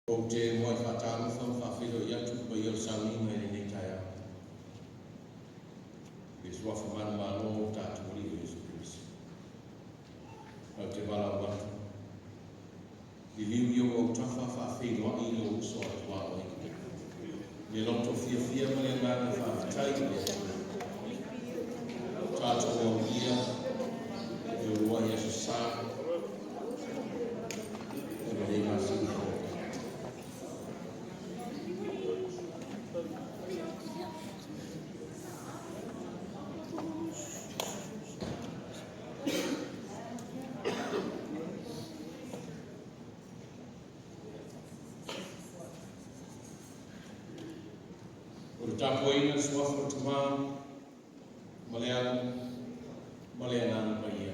Ou te muai faatalofa ma faafeiloai atu i le paia o le sauniga i lenei taeao. I le suafa manumalo o lo tatou Alii o Iesu Keriso. Ou te valaau atu, liliu i ou autafa faafeiloai i lou uso a tuaoi. I le loto fiafia ma le agaga faafetai i le Atua. Tatou aulia le uluai aso Sa o lenei masina fou. O le tapuaiga i le suafa o le Tama ma le Alo ma le Agaga Paia.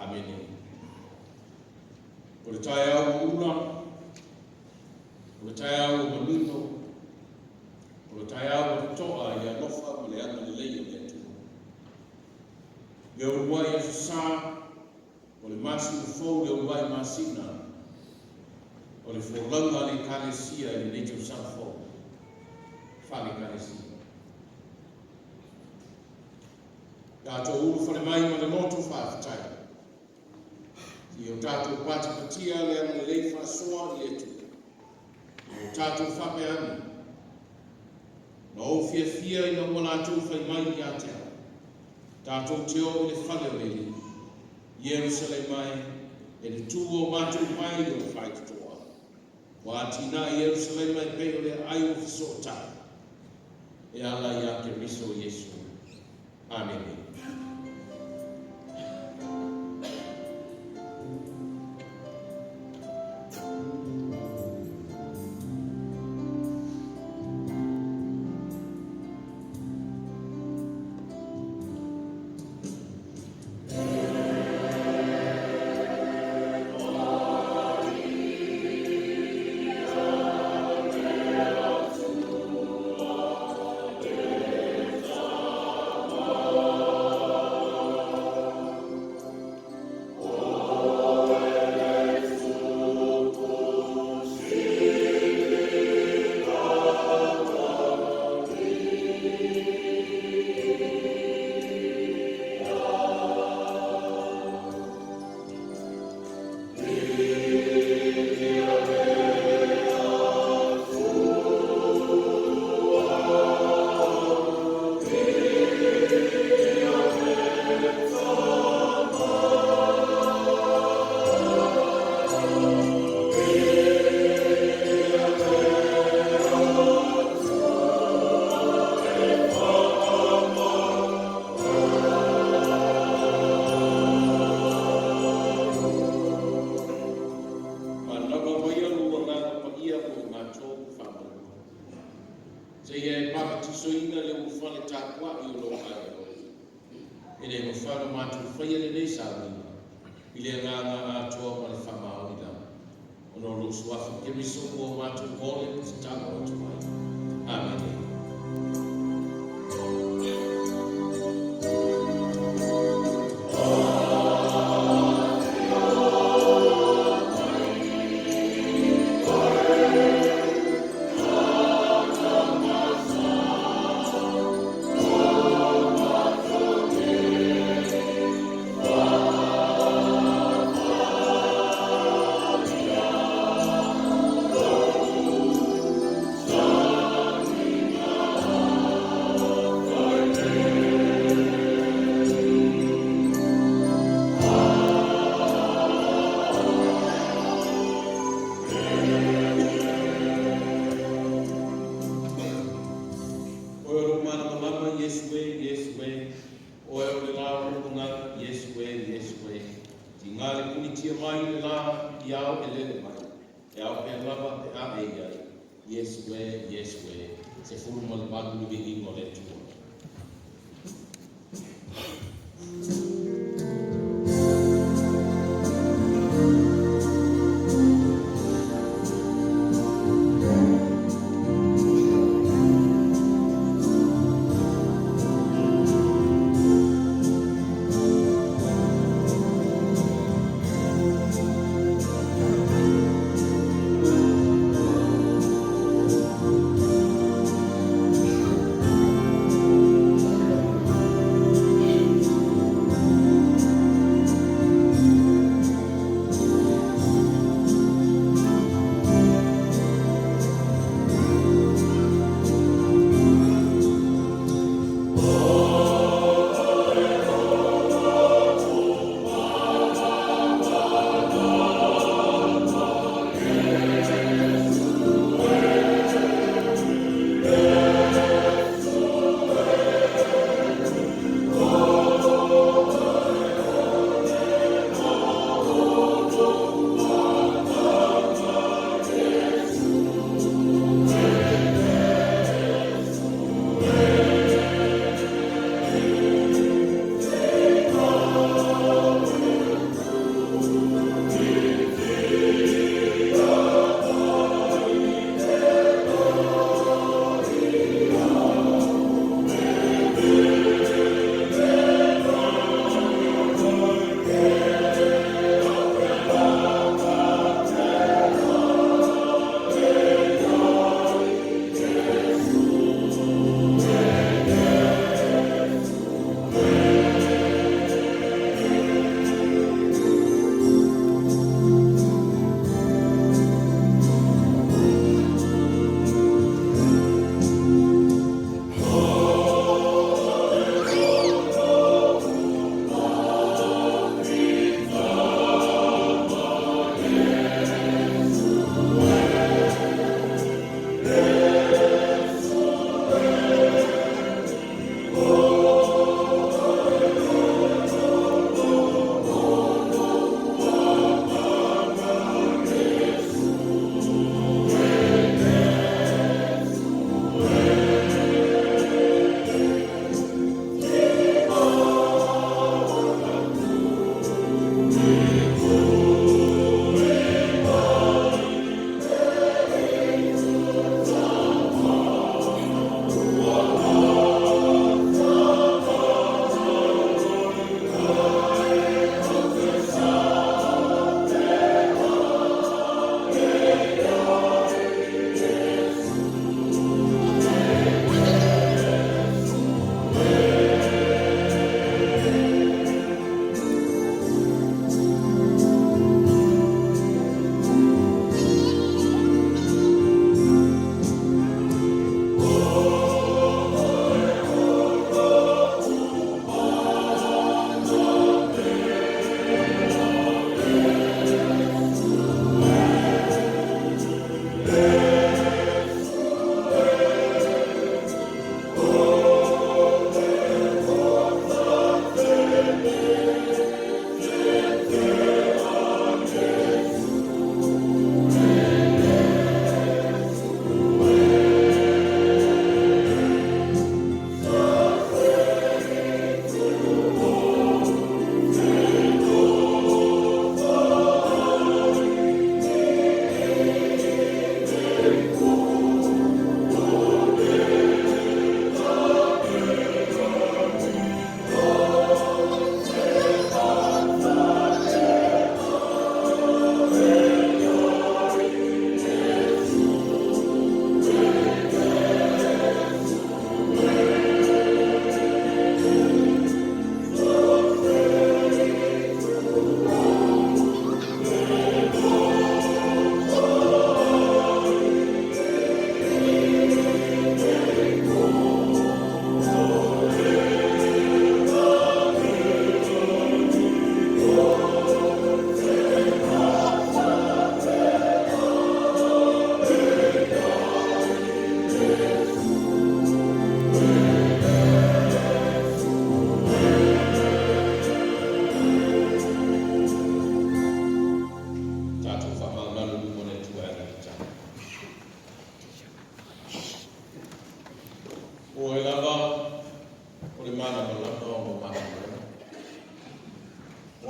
Amene. O le taeao ua ula, o le taeao ua manino, o le taeao ua toa i le alofa ma le agalelei o le Atua. Le uluai aso Sa o le masina fou le uluai masina o le folauga a le Ekalesia i lenei tausaga fou faale-Ekalesia. Tatou ulufale mai ma le loto faafetai i o tatou patipatia le agalelei faasoa i le Atua. Ma o tatou faapea ane, Na ou fiafia ina ua latou fai mai ia te au, Tatou te o i le fale o le Alii, Ierusalema e, e le tu o matou pae i ona faitotoa. Ua atinae Ierusalema e pei o le aai ua fesootai, e ala ia Keriso Iesu. Amene. Manava maia lou Agaga Paia mo i matou faamoemoe. Seia e papatisoina le ulufale tapuai o lou aiga. E le mafai ona matou faia lenei sauniga i le agaga atoa ma le faamaoni lava, ona o lou Suafa Keriso ua matou ole ma tatalo atu ai. Amene. Oe o lou malamalama, Iesu e, Iesu e, Oe o le la o lou agaga, Iesu e, Iesu e, Tiga le punitia mai i le la i ao e lele mai, E ao pea lava pe a e i ai, Iesu e, Iesu e, 18 le viiga o le Atua.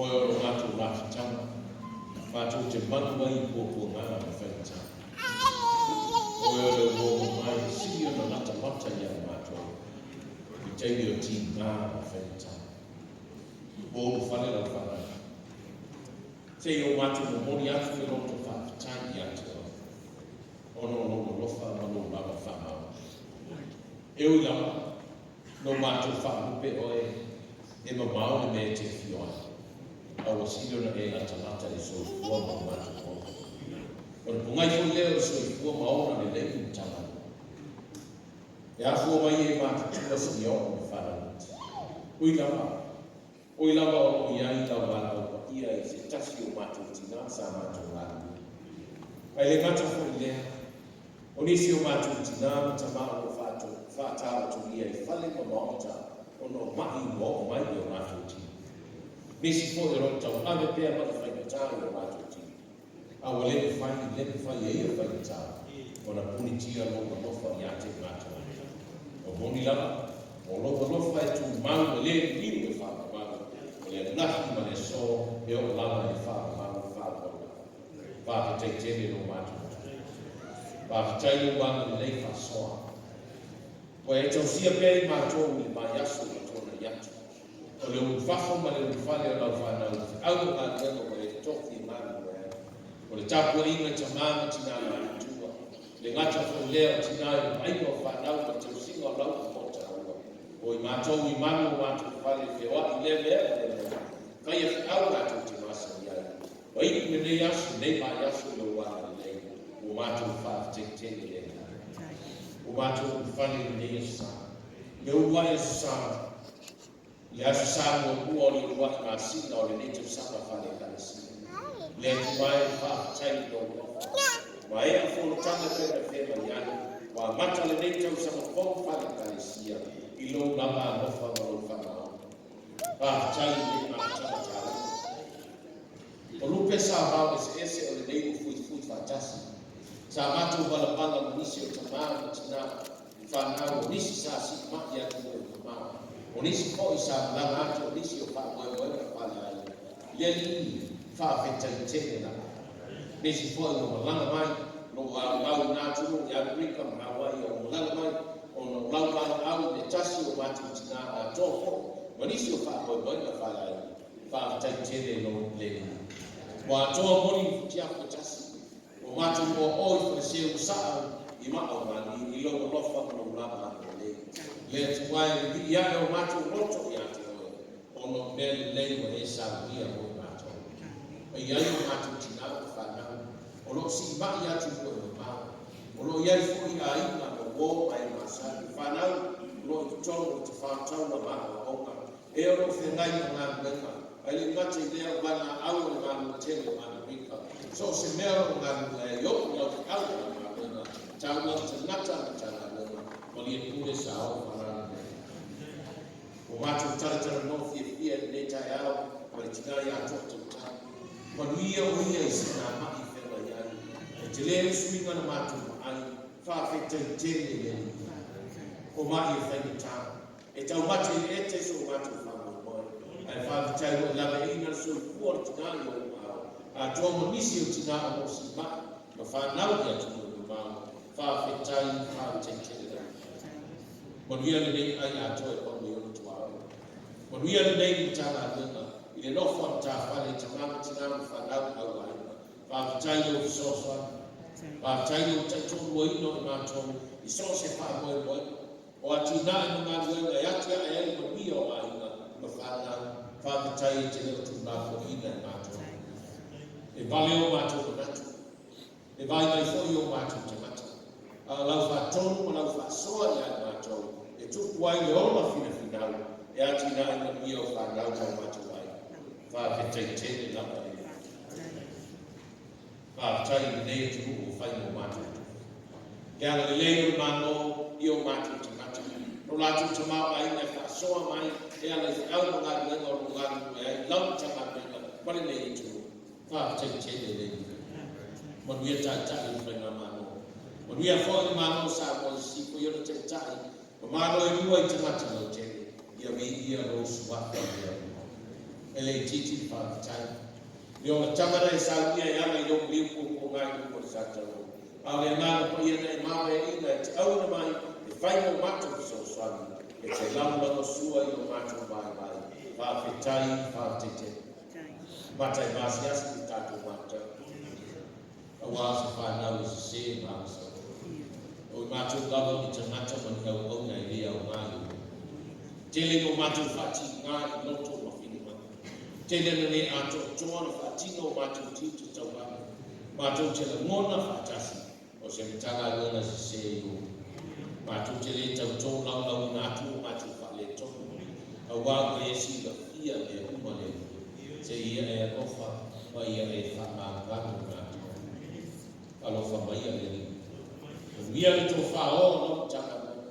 Oe o lo matou mafutaga, matou te malu ai i puapuaga ma faigata. Oe o le uo mamae e sili ona matamata ia matou i taimi o tiga ma faigata. Ua ulufale lau fanau. Se i o matou momoli atu le loto faafetai ia te oe, ona o lou alofa ma lou lava faamaoni. E ui lava, No matou faalupe oe, e mamao le mea e te afio ai, a ua sili ona e latalata i le soifua ma lo matou ola. O le pogai foi lea o le soifua ma ola lelei i Matagaluega. E afua mai e matutua seia oo i le fanau iti. Ui lava, oi lava o lo o i ai lau valaau paia i se tasi o matou tina sa matou galulue. Ae le gata foi i lea, O nisi o matou tina ma tama o lo o faataotogia i fale ma maota ona o maʻi ua oo mai i o latou tino. Nisi foi o lo o tauave pea maʻi faigata i o latou tino, a ua le mafai le mafai e ia faigata ona punitia lou alofa ia te matou. Ua moni lava, o lou alofa e tumau e le liliu e faamamalu, o le anafi ma le aso e oo lava i le faamamalu faaauau lava. Faafetai tele lo matou Atua. Faafetai lou agalelei faasoa. Ua e tausia pea i matou i le vaiaso ua tuanai atu. O le ulufafo ma le ulufale o lau fanau i feau o galuega ua e tofi e galulue ai. O le tapuaiga i tama ma tina matutua, le gata foi lea o tina i le vaaiga o fanau ma le tausiga o lau upu taua. O i matou i malu o matou fale feoai i lea mea ma lea mea, faia feau matou te masani ai. Ua iu lenei aso, lenei vaiaso i lou agalelei, ua matou faafetai tele le Alii. Ua matou ulufale i lenei Aso Sa. Le uluai Aso Sa, le Aso Sa muamua o le uluai masina o lenei tausaga faale-Ekalesia. Le Atua e, faafetai i lou alofa. Maea fonotaga e pei ona feagai ai, ua amata lenei tausaga fou faale-Ekalesia i lou lava alofa ma lou faamaoni. Faafetai i lenei mafutaga taua. O lupe sa vao eseese o lenei ua fuifui faatasi. Sa matou valavala ma nisi o tama ma tina i fanau, o nisi sa siimai atu i mamao, o nisi foi sa malaga atu, o nisi o faamoemoega faleaiga. I le alii, faafetai tele lava. Nisi foi ua malaga mai, o lo o aumau i na atunuu i Amerika ma Hawaii a ua malaga mai ona o lau valaau i le tasi o matou tina atoa foi ma nisi o faamoemoega faleaiga. Faafetai tele i lou lelei. Ua atoa moni i futiafu e tasi. Ua matou oaoa i faleseu ua saa i maa o mani i lou alofa ma lou lava agalelei. Le Atua e lilii ae o matou loto ia te oe, ona o mea lelei ua e saunia mo i matou. E i ai o matou tina ma fanau o lo o siimai atu i lua mamao. O lo o i ai foi aiga ma uo ma e masani, fanau o lo o i totonu o le tafataula ma aoaoga E o lo o feagai ma galuega, ae le gata i lea o valaau a le Malo tele o Amerika. So o se mea o lo o galulue ai oo i lau feau ma lau galuega, taua tagata a Matagaluega, malie pule sa oo faalalelei. Ua matou talatalanoa fiafia i lenei taeao ma le tina ia Toatautai. Manuia o ia i sina ma'i feagai ai. E tele le suiga na matou vaai, faafetai tele i le Alii. O ma'i e faigata. E taumate i le ete so matou faamoemoe, ae faafetai ua e laveaiina le soifua o le tina i ou ao, atoa ma nisi o tina o lo o siimai ma fanau i atunuu mamao. Faafetai, faafetai tele lava. Manuia lenei ai atoa e pau mai ona tuaoi. Manuia lenei Matagaluega i le nofo a matafale i tama ma tina ma fanau ma auaiga. Faafetai i lou fesoasoani. Faafetai i lou taitoaluaina o i matou i so o se faamoemoega. O atinae ma galuega e atiae ai le manuia o aiga ma fanau, faafetai e te le o tuulafoaiina e matou. E vale o matou manatu, e vaivai foi o matou tagata, a o lau faatonu ma lau faasoa ia i matou e tupu ai le ola finafinau e atinae manuia o fanau ma o matou aiga. Faafetai tele lava i le Atua. Faafetai i lenei atunuu ua fai mo matou tofi. Le agalelei o le Malo i o matou tagata, lo latou tamaoaiga e faasoa mai e ala i feau ma galuega o lo o galulue ai lau Matagaluega ma lenei atunuu. Faafetai tele le Alii. Manuia Taitai o le Faigamalo. Manuia foi le Malo o Samoa i sisifo i ona Taitai ma Malo e lua i tagata lautele. Ia viia lou Suafa i le Atua. E le itiiti le faafetai. Le olataga na e saunia e ala i lou maliu puapuaga i luga o le satalo. A o le Agaga Paia na e mavaeaina e te auina mai e fai mo matou fesoasoani, e te lagolagosua i o matou vaivai. Faafetai, faafetai tele. Mata e maasiasi le tatou matau. Aua o se fanau e sese ma agasala. O i matou lava o ni tagata ma ni auauna e le aoga i o. Tele ina o matou faatiga i loto ma finagalo. Tele ina le atoatoa le faatino o matou tiute tauave. Matou te lagona faatasi o se Matagaluega sese i o. Matou te le tau tolaulauina atu o matou faaletonu, aua ua e silafia mea uma le Alii. Se ia e alofa ma ia e faamagalo i matou. Alofa maia le Alii. Manuia le tofa o lau Matagaluega.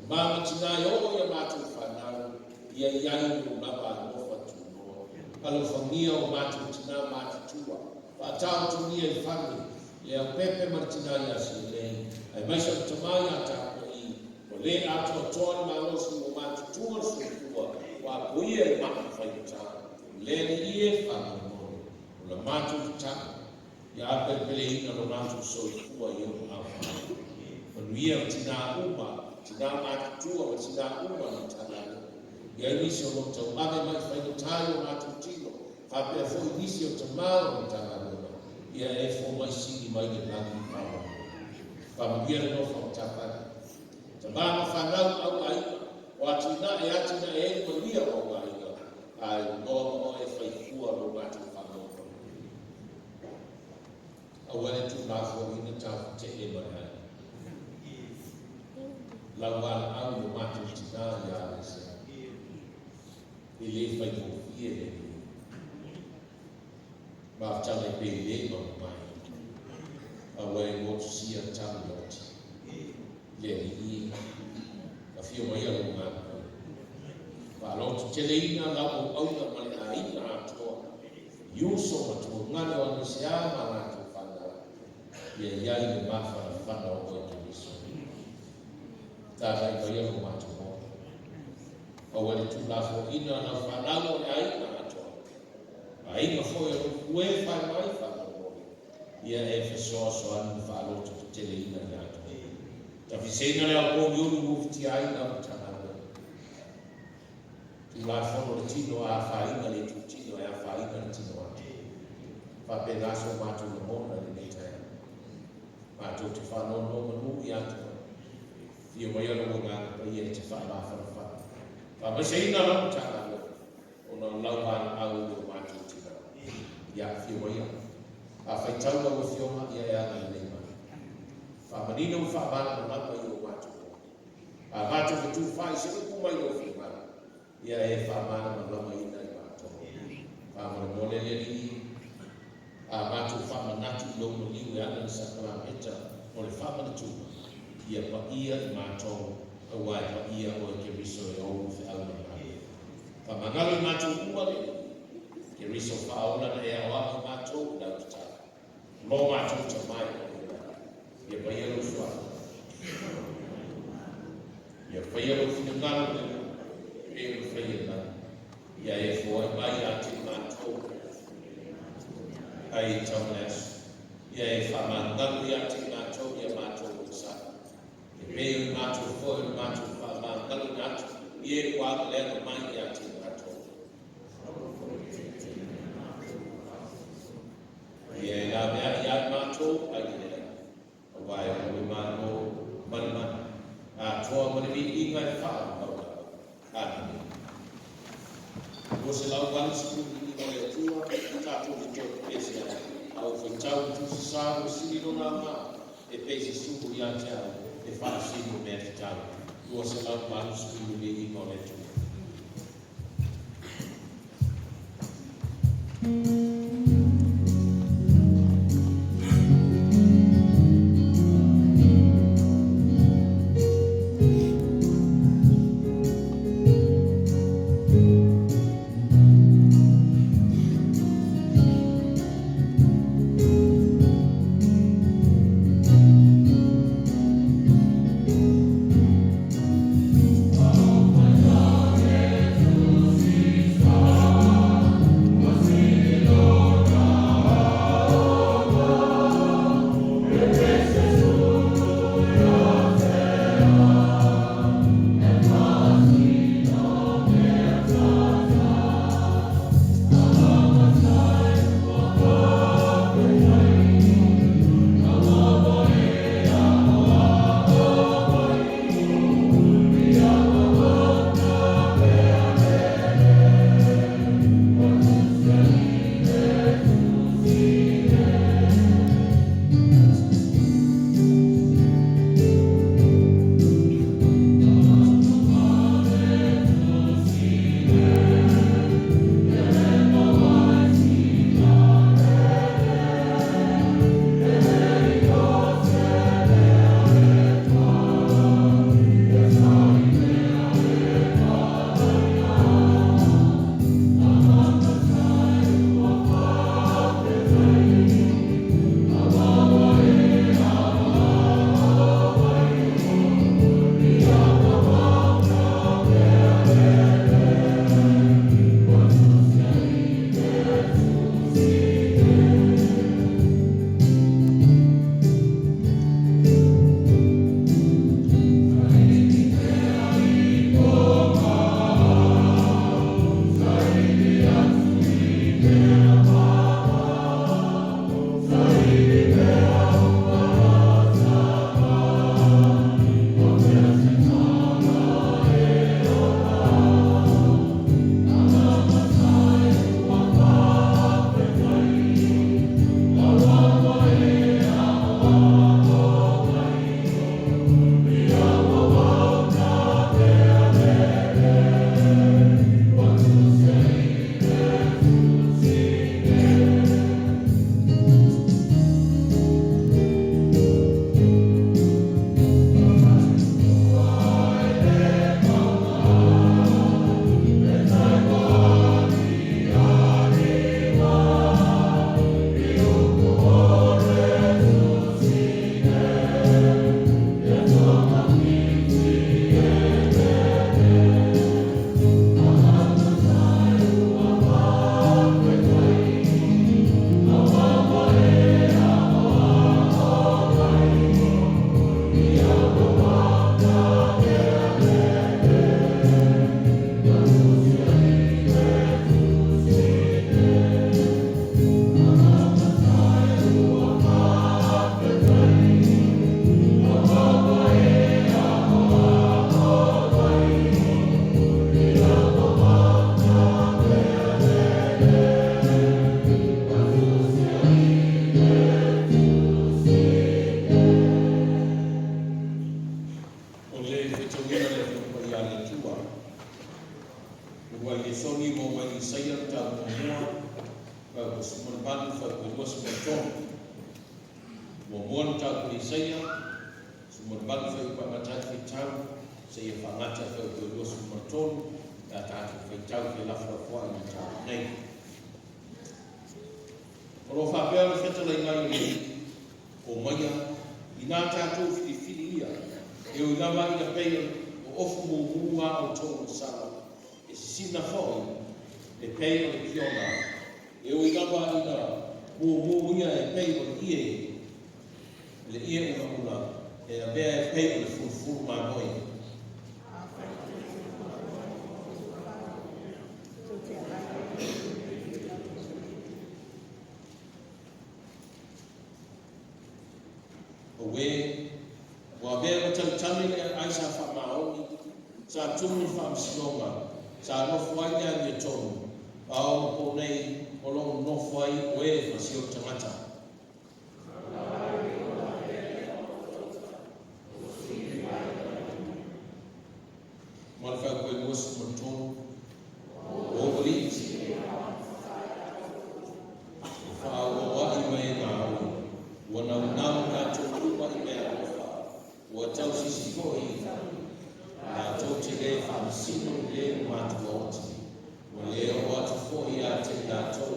Tama ma tina e oo i a matou fanau, ia i ai lou lava alofa tunoa. Alofagia o matou tina matutua, faataotogia i fale, le aupepe ma le tina ia Sielei, aemaise o le tama ia Tapua'i, ua le atoatoa le malosi ua matutua le soifua, ua apoia i ma'i faigata. Le Alii e, faamolemole, o la matou tatalo, Ia apelepeleina lo latou soifua i ona aofai. Manuia o tina uma, tina matutua ma tina uma i Matagaluega. I ai nisi o lo o tauave mai faigata i o latou tino, faapea foi nisi o tama o le Matagaluega, ia e fomai sili mai le lagi faamolemole. Faamanuia le nofo a Matafale. Tama ma fanau ma au aiga, o atinae e atinae ai le manuia o au aiga, a e noa ma oe e fai fua lo matou faamoemoe. Aua le tuulafoaiina tafatee ma le aiga. Lau valaau i lo matou tina ia Alesea. E le faigofie le Alii. Mafutaga i Peilei ma Mamae. Aua e motusia talu loti. Le Alii e. Afio maia lou Agaga Paia. Faalototeleina lau auauna ma le aiga atoa. I uso ma tuagane o Aniseā ma latou fanau, ia i ai le mafanafana o oe Keriso. Tagai maia lo matou motu. Aua le tuulafoaiina lau fanau o le aiga atoa. Aiga foi o lou pue fai mai faamolemole, ia e fesoasoani ma faalototeteleina ia te oe. Tafiseina le ao pouliuli ua ufitia ai lau Matagaluega. Tulafono le tino a afaina le itutino e afaina le tino atoa. Faapena so matou lagona i lenei taeao. Matou te faanonomanu ia te oe. Afio maia lou Agaga Paia e te faamafanafana. Faamaiseina lau Matagaluega ona o lau valaau i o matou tina. Ia afio maia. A faitau lau Afioga ia e agalelei mai. Faamanino ma faamalamalama i o matou motu. A matou fetufaai se upu mai lou finagalo, ia e faamalamalamaina i matou. Faamolemole le Alii, a matou faamanatu i lou maliu e ala i le sakalameta o le faamanatuga, ia paia i matou, aua e paia oe Keriso e ou feau ma le Malo. Faamagalo i matou uma le Alii, Keriso faaola na e aoao i matou i lau tatalo. Lo matou tamai o le lagi. Ia paia lou suafa. Ia faia lou finagalo i le lagi, pei ona faia i le lagi. Ia e foai mai ia te matou ai i tau le aso. Ia e faamagalo ia te matou ia matou agasala. E pei o le matou foi o le matou faamagaloina atu i e ua agaleaga mai ia te matou. Ia e laveai ia i matou ai le lagi, aua e ou le Malo ma le mana, atoa ma le viiga e faaauau lava. Amene. 285 o le Atua, tatou te toe pepese ai, a ua faitau le Tusi Sa ua sili lona aoga, e pei se sulu ia te au e faasino mea tatau. 285 viiga o le Atua. 18 fuaiupu e 23. Muamua le mataupu i le Isaia, 18 fuaiupu e amata ai le faitau, seia faagata i le fuaiupu e 23, pe a tatou faitau felafolafoai i le mataupu nei. O lo o faapea ona fetalai mai o le Alii, Omaia, inā tatou filifili ia, e ui lava ina pei o ofu mumu a outou masala, e sisina foi e pei o le kiona, e ui lava ina mumu ia e pei o le ie, le ie ulaula, e avea e pei o le fulufulu mamoe. Auē, ua avea ma talitali le aai sa faamaoni, sa tumu i le faamasinoga, sa nofo ai le amiotonu, a o ona po nei o lo o nonofo ai o e fasioti tagata. Ma le fuaiupu e 23, O ou alii, e faaauauai mai e gaoi, ua naunau latou uma i mea alofa, ua tausisi foi latou te le faamasino i le ua matuaoti, ua le oo atu foi ia te i latou.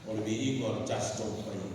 O le viiga o le Tasi Tonu Paia.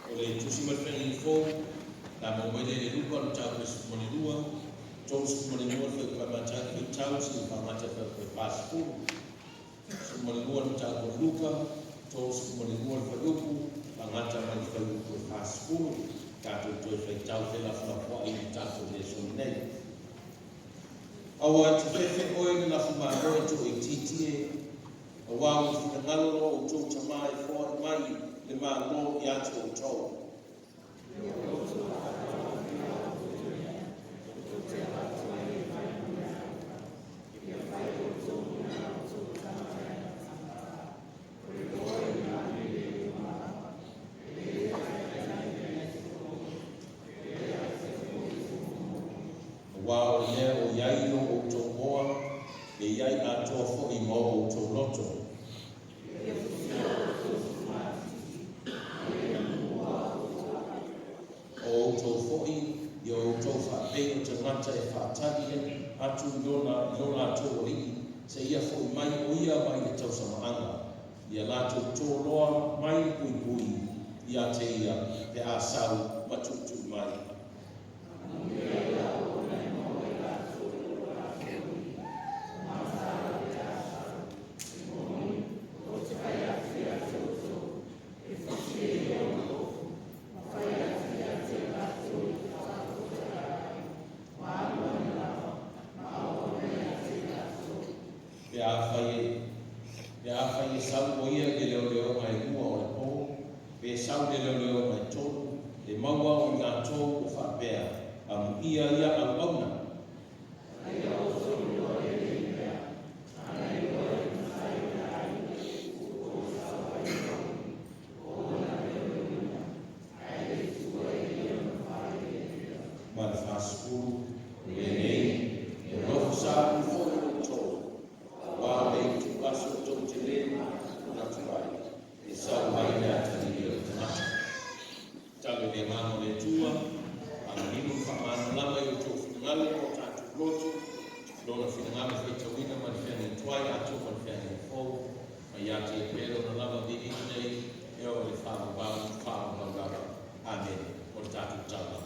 O le Tusi mai le Feagaiga Fou, o le a maua mai lea i le Luka o le mataupu e 12, 32 le fuaiupu e amata ai le faitau seia faagata i le fuaiupu e 40. 12 le mataupu a le Luka, 32 le fuaiupu, faagata mai le fuaiupu e 40. Tatou toe faitau felafolafoai i le tatou le aso nei. Aua e te fefe oe i le lafu mamoe toaitiiti e, auā ua finagalo lo outou Tama e foai mai le Malo ia te outou. Aua o le mea o i ai lo outou moa, e i ai atoa foi ma o outou loto. O outou foi, ia outou faapei o tagata e faatali atu i lona i lo latou alii, seia foi mai o ia mai le tausamaaga, ia latou toloa mai le puipui ia te ia pe a sau ma tuitui mai. Pe afai e, pe afai e sau o ia i le leoleoga e lua o le po, pe sau i le leoleoga e tolu, e maua o i latou o faapea, amuia ia auauna. Ma le 40, lenei, e nofo salu foi outou. finagalo faitauina ma le feagaiga tuai atoa ma le feagaiga fou, mai ia te Ia pea Lona lava viiga nei e oo i le faavavau faavavau lava. Amene. O le tatou taulaga.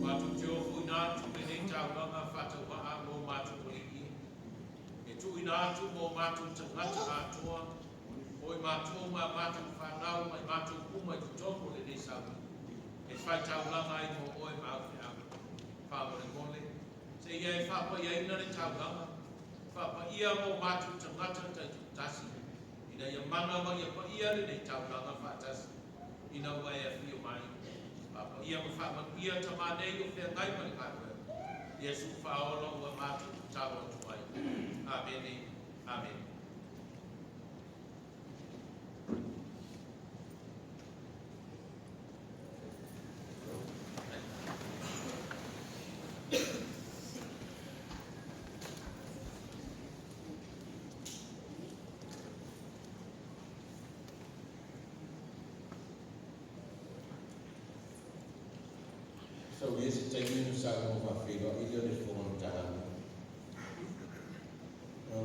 Matou te ofoina atu lenei taulaga faataumaa mo matou alii, e tuuina atu mo matou tagata atoa, o i matou ma matou fanau ma i matou uma i totonu o lenei sauni, e fai taulaga ai mo oe ma au feau. Faamolemole, seia e faapaiaina le taulaga, faapaia mo matou tagata taitoatasi, ina ia mana ma ia paia lenei taulaga faatasi, ina ua e afio mai. Faapaia ma faamanuia tama nei o feagai ma le galuega. Iesu Faaola ua matou tatalo atu ai. Amene. Amene. Sau ia se taimi ona saunoa faafeiloai lea o le Fofoga Matagaluega.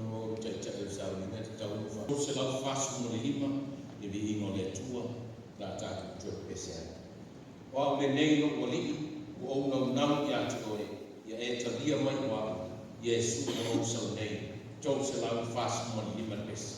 Mo le Taitai o le Sauniga e tatau ona fa. 345 le viiga o le Atua la tatou toe pepese ai. O au lenei lou Alii, ua ou naunau ia te oe, ia e talia mai o au, Iesu o lou sau nei. 345 le pese.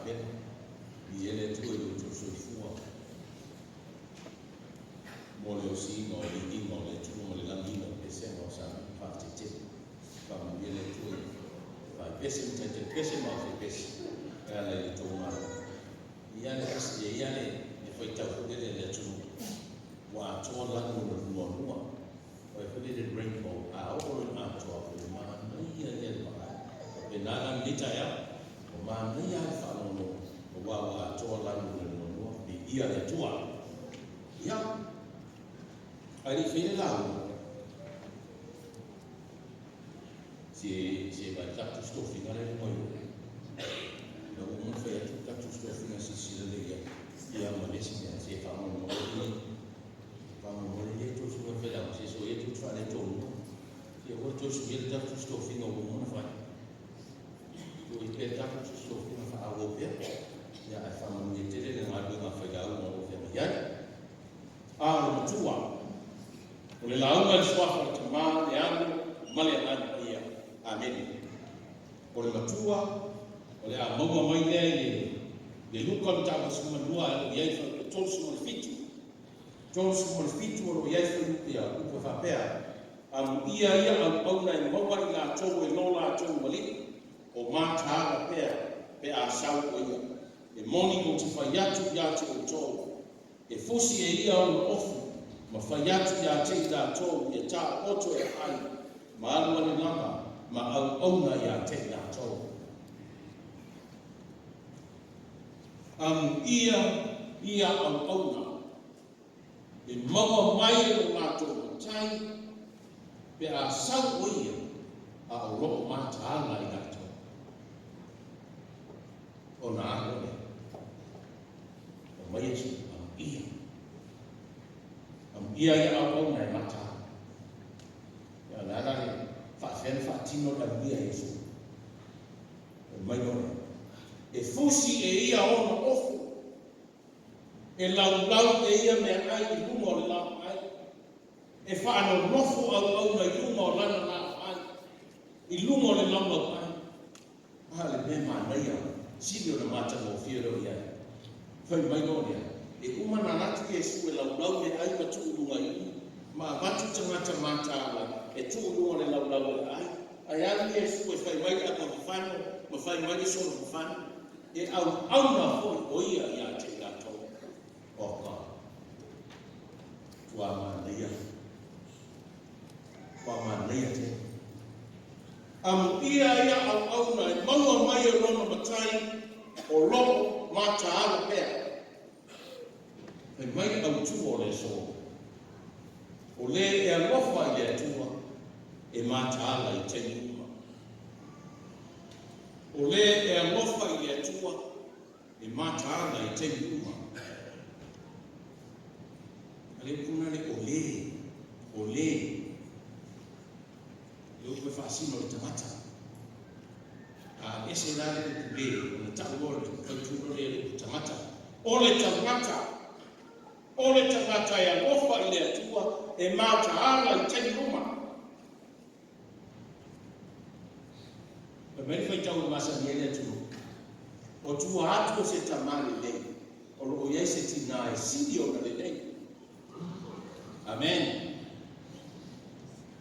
Kapena. Viia le Atua i lo outou soifua mo le osiina o viiga o le Atua ma le lagiina o pesega o Samoa. Faafetai tele. Faamanuia le Atua i faipese ma taitaipese ma aufaipese e ala i le tou malo. E i ai le asi, e i ai le faitau foi lele a le atunuu ua atoa lanu o le lualua. Ua foi lele rainbow, a oo loa ina atoa, ua manaia ia le vaai. Faapena la lenei taeao, ua manaia lava le faalogologo aua ua atoa lanu o le lualua. Viia le Atua. Ia, ae le i faia le lauga, se se vaai le tatou tofiga lea i luga i o. Ina ua uma ona fai atu le tatou tofiga silasila lelei i ai. Ia ma le isi mea, se faamolemole Faamolemole lea toe suia fai lava se soia tou te faaletonu. Se aua le toe suia le tatou tofiga ua uma ona fai. Tuu ai pea le tatou tofiga faaauau pea. Ia ae faamanuia tele le galuega a failauga o lo o feagai ai. A o le matua, o le lauga i le suafa o le Tama, le Alo ma le Agaga Paia. Amene. O le matua, o le a maua mai lea i le Luka mataupu 12 o lo o i ai 37. 37 o lo o i ai fuaiupu ia upu e faapea, Amuia ia auauna e maua i latou e lo latou alii, o mataala pea pe a sau o ia. E moni ou te fai atu ia te outou, e fusi e ia ona ofu ma fai atu ia te i latou ia taooto e ai ma alu ane lava ma auauna ia te i latou. Amuia ia auauna e maua mai e lo latou matai pe a sau o ia a o lo o mataala i latou. Ona alu lea. Fai mai Iesu, Amuia. Amuia ia auauna e mataala. Ia o le a la le faafefea ona faatino le amuia e Iesu? Fai mai loa lea, E fusi e ia ona ofu, e laulau e ia meaai i luga o le laoai, e faanonofo auauna i luga o lana laoai, i luga o le laulauai. A le mea manaia, sili ona matagofie loa i ai. Fai mai loa lea, E uma ona alu atu Iesu e laulau meaai ma tuu i luga i i, ma avatu tagata mataala e tuu i luga o le laulau o le ai. Ae alu Iesu e fai mai le apa fafano ma fai mai le solo fafano, e auauna foi o ia ia te i latou. Oh God. Ua manaia. Ua manaia tele. Amuia ia auauna e maua mai e lona matai o lo o mataala pea. Fai mai le autu o le aso, o le e alofa i le Atua e mataala i taimi uma. O le e alofa i le Atua e mataala i taimi uma. A le upu lena le o le, o le. Le upu e faasino i le tagata. A ese la le upu le, ona tau loa le faitū loa lea i le upu tagata. O le tagata, o le tagata e alofa i le Atua, e mataala i taimi uma. Fai mai le faitau e masani ai le atunuu, O tua atu o se tamā lelei, o lo o i ai se tinā e sili ona lelei. Amen.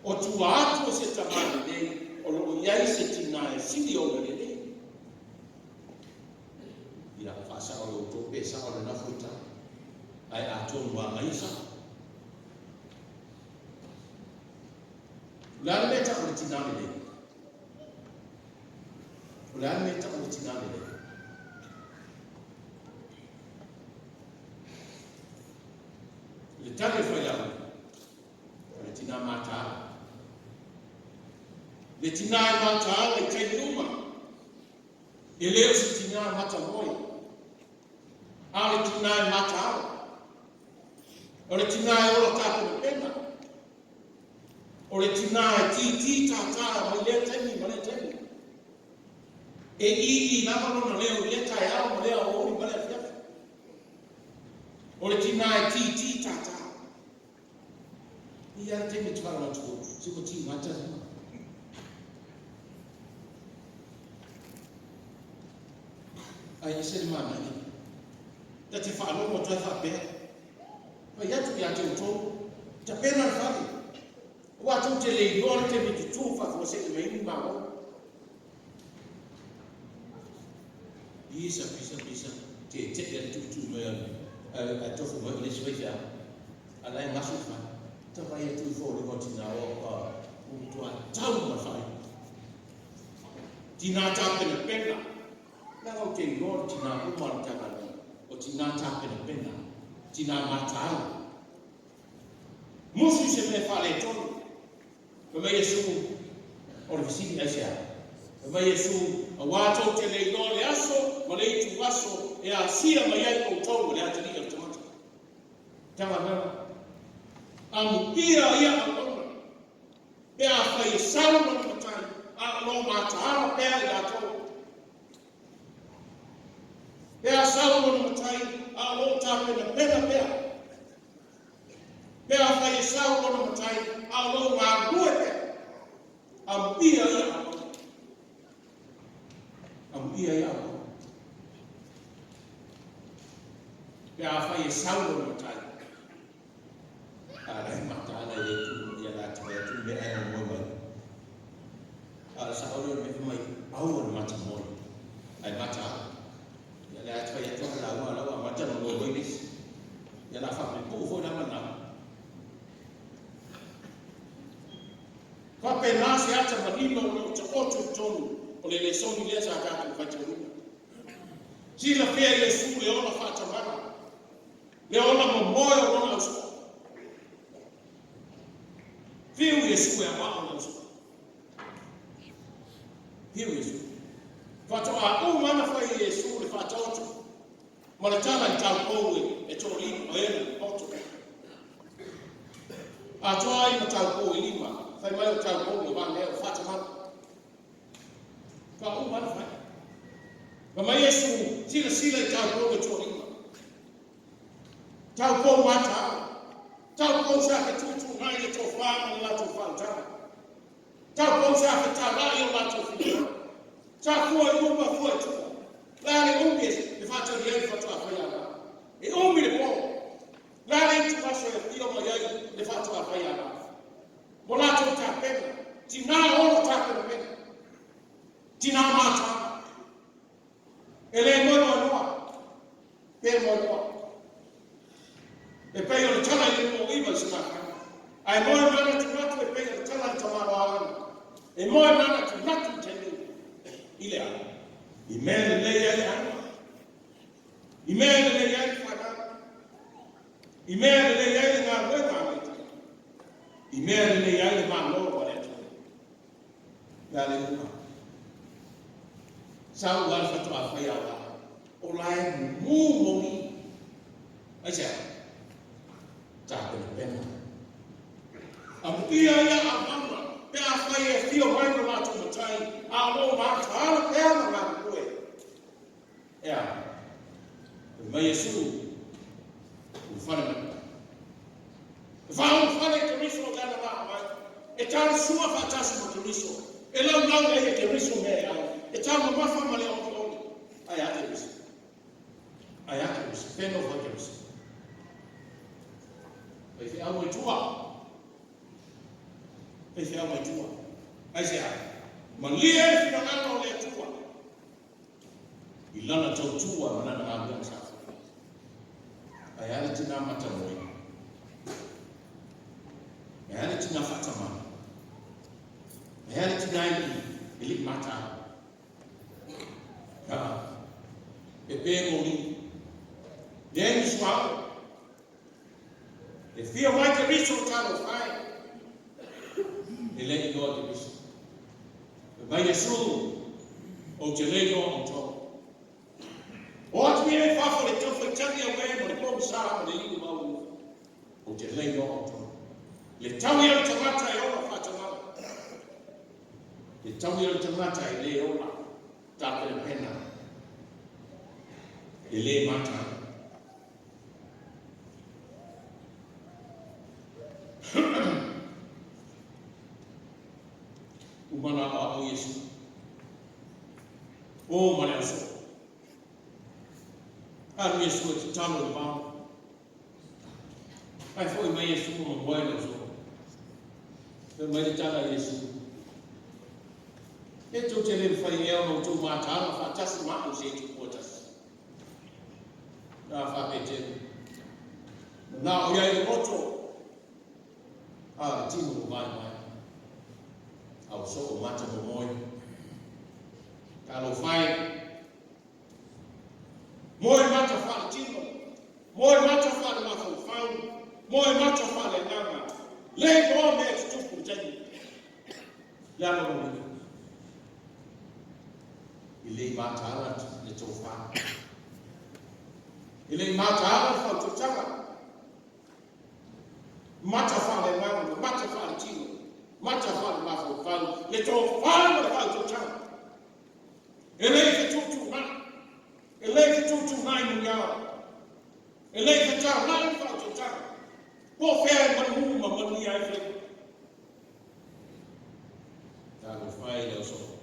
O tua atu o se tamā lelei, o lo o i ai se tinā e sili ona lelei. Ia, faasao e outou pe sao lena fuaitau. Ae atonu a ia sao. O le a le mea e tau o le tinā lelei? O le a le mea e tau o le tinā lelei? I le tali a le failauga, o le tinā mataala. Le tinā e mataala i taimi uma. E le o se tinā matamoe, a o le tinā e mataala. O le tinā e ola tapenapena. O le tinā e tītī tātā mai lea taimi ma lea taimi. E ʻīʻī lava lona leo i lea taeao ma lea aoauli ma lea afiafi. O le tinā e tītī tātā. I ia le taimi e te whara atu ko, se ua tī ngā tari ma. Ae ese le manaia. Ta te faalogo atu ai faapea, Fai atu ia te outou, tapena le fale, aua tou te le iloa le taimi tutū faafuasei mai ai ni Malo. Pisa, pisa, pisa, tete'e a le tuutuu mai a ae tofu mai o le isi faifeau. A la e gasu le fale. Ta vaai atu i foliga o tina ua ua matua tau ma le faaiuga. Tina tapenapena. Leaga ou te iloa o le tina uma o le Matagaluega, o tina tapenapena, tina mataala. Musu i se mea faaletonu. Fai mai Iesu, o le fesili aisea? Fai mai Iesu, Aua tou te le iloa le aso ma le ituaso e asia mai ai outou e le atalii o le tagata. Matagaluega, amuia ia auauna pe afai e sau lona matai a o lo o mataala pea i latou. Pe a sau lona matai a o lo o tapenapena pea. Pe afai e sau lona matai a o lo o galulue pea. Amuia ia auauna. Amuia ia auauna. Pe afai e sau lona matai, a la e mataala i le itu ia la te fai atu le mea ae momoe mai. A o le sao lea o le mea fai mai, aua le mata moe, ae mataala. Ia le a te fai atu a lauga la ua amata ona moe mai le isi. Ia la faapuupuu foi la manao. Faapena se ata manino o lo o taoto i totonu o le lesoni lea sa tatou faitauina. Silafia e Iesu le ola faatamala, le ola momoe o lona ausoo. Fiu Iesu e aoao le ausoo. Fiu Iesu. Faatoa uma ana fai e Iesu le faataoto ma le tala i taupou e toalima, o ena, oto. Atoa ai ma taupou e lima, fai mai o taupou o valea o faatamala. Faatoa uma ana fai. Fai mai Iesu, silasila i taupou e toalima. Taupou mataala. Taupou sa fetuutuunai le tofa ma le latou faautaga. Taupou sa fetalai o latou finagalo. Sa fua i luma fua i tua. La le umi e faatali ai le faatoa fai ala. E umi le po. La le ituaso e afio mai ai le faatoa fai ala. Mo latou tapena, tina ono tapenapena. Tina mataala. E le moemoenoa, pe moemoa. E pei o le tala i le 29 i se mafana. Ae moe manatunatu e pei o le tala i le tamaoaina. E moe manatunatu i taimi i le a? I mea lelei ai le aiga. I mea lelei ai le fanau. I mea lelei ai le galuega a le Atua. I mea lelei ai le Malo a le Atua. Le a le uma. Sau lava le faatoa fai a la. O la e mumu moni. Aisea? Tapenapena. Amuia ia auauna pe afai e afio mai lo latou matai, a o lo o mataala pea ma galulue. E a? Fai mai Iesu, Ulufale mai. E faaulufale i Keriso i lana vaa mai. E talasua faatasi ma Keriso. E laulau ai e Keriso mea e ai. E taumamafa ma le olioli. Ae a Keriso? Ae a Keriso? Fea nofo ai Keriso? Faifeau mai tua. Faifeau mai tua. Aisea? Malie le finagalo o le Atua i lana tautua ma lana galuega sa fai. Ae a le tina matamoe? Ae a le tina faatamala? Ae a le tina e lei mataala? Ha, e pe moli. Leai ni suauu. E fia mai Keriso talofa e. E le iloa Keriso. Fai mai Iesu, Ou te le iloa outou. O atu ia i fafo le taufaitagi auē ma le pogisa ma le liu maualuga. Ou te le iloa outou. Le taui o le tagata e ola faatamala. Le taui o le tagata e le ola tapenapena. E le mataala. Uma na aoao Iesu. O ma le aso. Alu Iesu e tatalo i le vao. Ae foi mai Iesu ma moe le ausoo. Fai mai le tala a Iesu, E tou te le mafai ea ona outou mataala faatasi ma au i se itupua tasi? Na faa-Peteru, Manao i ai le loto, a o le tino ua vaevae. Ausoo mata momoe. Talofa e! Moe mata faaletino, moe mata faalemafaufau, moe mata faaleagaga, le iloa mea e tutupu i le taimi. Le a lona uiga? E le i mataala le tofa. E le i mataala le faautautaga. Mata faaleagaga ma mata faaletino, mata faalemafaufau, le tofa ma le faautautaga. E le i fetuutuunai, e le i fetuutuunai muniao, e le i fetaulai le faautautaga, po o fea e manumu ma manuia ai faiva. Talofa e i le ausoo.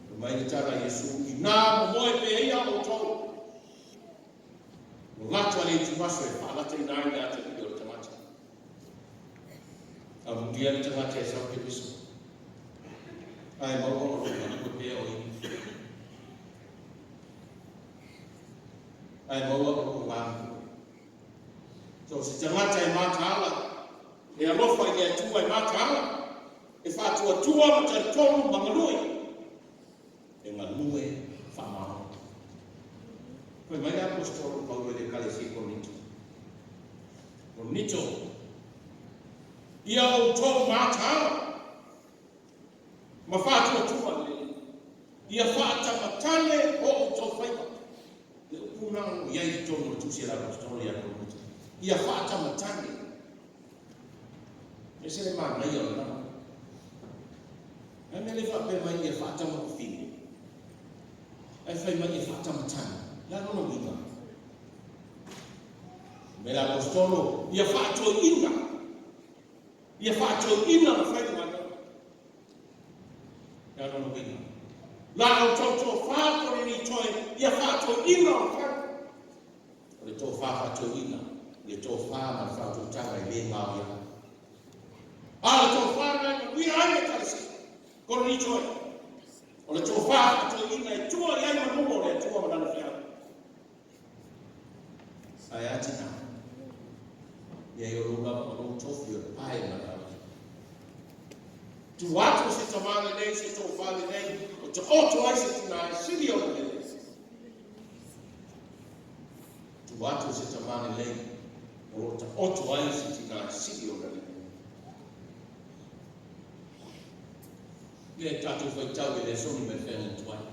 Fai mai le tala a Iesu, Inā momoe pea ia outou, ua lata le ituaso e faalataina ai le atalii o le tagata. Amulia le tagata e sau Keriso, ae maua o lo o galue pea o ia. Ae maua o lo o galulue. So o se tagata e mataala, e alofa i le Atua e mataala, e faatuatua ma talitonu ma galue, e galue faamaoni. Fai mai le Aposetolo Paulo i le Ekalesia i Korinito, Korinito, ia outou mataala ma faatuatua lelei, ia faatamatane o outou faiva. Le upu lena o lo o i ai i totonu o le Tusi a le Aposetolo ia Korinito, ia faatamatane. E ese le manaia o lena. Ae mea le faapea mai ia faatamatafine. Ae fai mai ia faatamatane. Le a lona uiga? Fai mai le Aposetolo, ia faatoeaina. Ia faatoeaina na fai le galuega. Le a lona uiga? La outou tofa Korinito e, ia faatoeaina o fai. O le tofa faatoeaina, le tofa ma le faautautaga e le maoia. A o le tofa lena e manuia ai le Ekalesia, Korinito e. O le tofa faatoeaina e tua i ai manu o le Atua ma Lana feau. Ae a tina? Ia i o lou lava o lou tofi o le pae ma le alofa. Tua atu o se tama lelei, se tofa lelei, o taoto ai se tina e sili ona lelei. Tua atu o se tama lelei, o lo o taoto ai se tina e sili ona lelei. Lea e tatou faitau i le aso ni mai feagai tuai.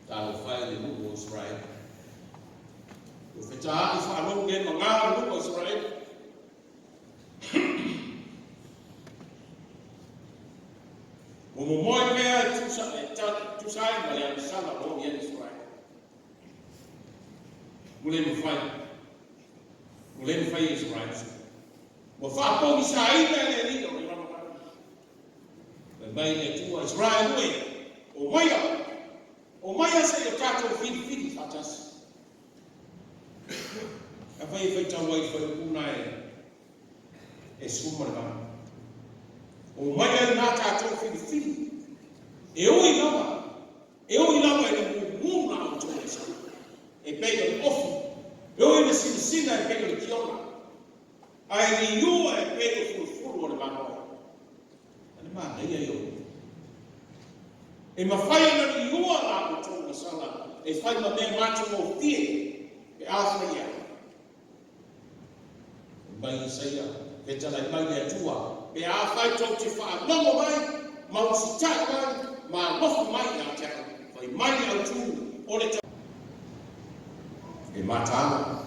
Talofa e i le nuu o Isaraelu. Ua fetaai faalou le magā o le nuu o Isaraelu. Ua momoe pea e tusa ai ma le agasala o lo o i ai Isaraelu. Ua le mafai. Ua le mafai e Isaraelu. Ua faapogisaina e le Alii o le lalolagi. Fai mai le Atua, Israelu e, omaia, omaia seia tatou filifili faatasi. Afai e faitau ai i fuaiupu na e 18. Omaia inā tatou filifili, e ui lava, e ui lava i le mumu na outou aisana, e pei o le ofu, e ui i le sinasina e pei o le kiona, Ae liua e pei o fulufulu o le manoa. A le manaia ia o upu. E mafai ona liua la outou gasala e fai ma mea matagofie pe a fai e a. Fai mai Isaia, Fetalai mai le Atua, pe a fai tou te faalogo mai, ma usitai mai, ma alofa mai ia te au, fai mai le autū o le. E mataala.